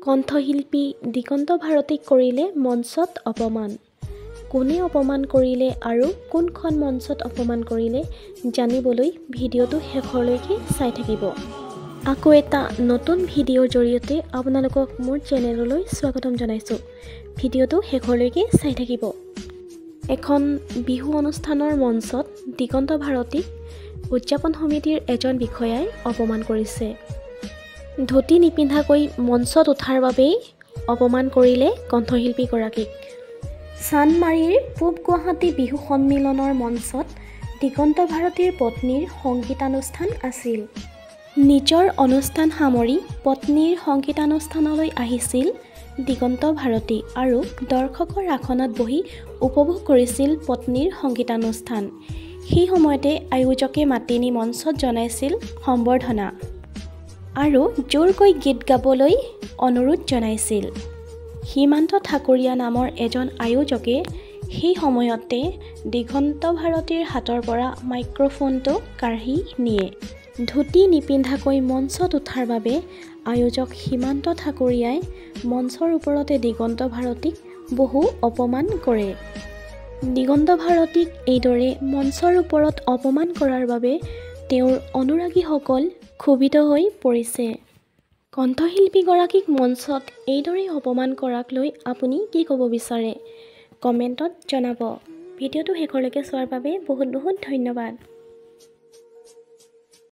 কণ্ঠশিল্পী দিগন্ত ভাৰতীক কৰিলে মঞ্চত অপমান। কোনে অপমান কৰিলে আৰু কোনখন মঞ্চত অপমান কৰিলে জানিবলৈ ভিডিঅ'টো শেষলৈকে চাই থাকিব। আকৌ এটা নতুন ভিডিঅ'ৰ জৰিয়তে আপোনালোকক মোৰ চেনেললৈ স্বাগতম জনাইছোঁ। ভিডিঅ'টো শেষলৈকে চাই থাকিব। এখন বিহু অনুষ্ঠানৰ মঞ্চত দিগন্ত ভাৰতীক উদযাপন সমিতিৰ এজন বিষয়াই অপমান কৰিছে। ধুতি নিপিন্ধাকৈ মঞ্চত উঠাৰ বাবেই অপমান কৰিলে কণ্ঠশিল্পীগৰাকীক। চানমাৰীৰ পূব গুৱাহাটী বিহু সন্মিলনৰ মঞ্চত দিগন্ত ভাৰতীৰ পত্নীৰ সংগীতানুষ্ঠান আছিল। নিজৰ অনুষ্ঠান সামৰি পত্নীৰ সংগীতানুষ্ঠানলৈ আহিছিল দিগন্ত ভাৰতী আৰু দৰ্শকৰ আসনত বহি উপভোগ কৰিছিল পত্নীৰ সংগীতানুষ্ঠান। সেই সময়তে আয়োজকে মাতি নি মঞ্চত জনাইছিল সম্বৰ্ধনা আৰু জোৰকৈ গীত গাবলৈ অনুৰোধ জনাইছিল। সীমান্ত ঠাকুৰীয়া নামৰ এজন আয়োজকে সেই সময়তে দিগন্ত ভাৰতীৰ হাতৰ পৰা মাইক্ৰ'ফোনটো কাঢ়ি নিয়ে। ধুতি নিপিন্ধাকৈ মঞ্চত উঠাৰ বাবে আয়োজক সীমান্ত ঠাকুৰীয়াই মঞ্চৰ ওপৰতে দিগন্ত ভাৰতীক বহু অপমান কৰে। দিগন্ত ভাৰতীক এইদৰে মঞ্চৰ ওপৰত অপমান কৰাৰ বাবে তেওঁৰ অনুৰাগীসকল ক্ষোভিত হৈ পৰিছে। কণ্ঠশিল্পীগৰাকীক মঞ্চত এইদৰে অপমান কৰাক লৈ আপুনি কি ক'ব বিচাৰে কমেণ্টত জনাব। ভিডিঅ'টো শেষলৈকে চোৱাৰ বাবে বহুত বহুত ধন্যবাদ।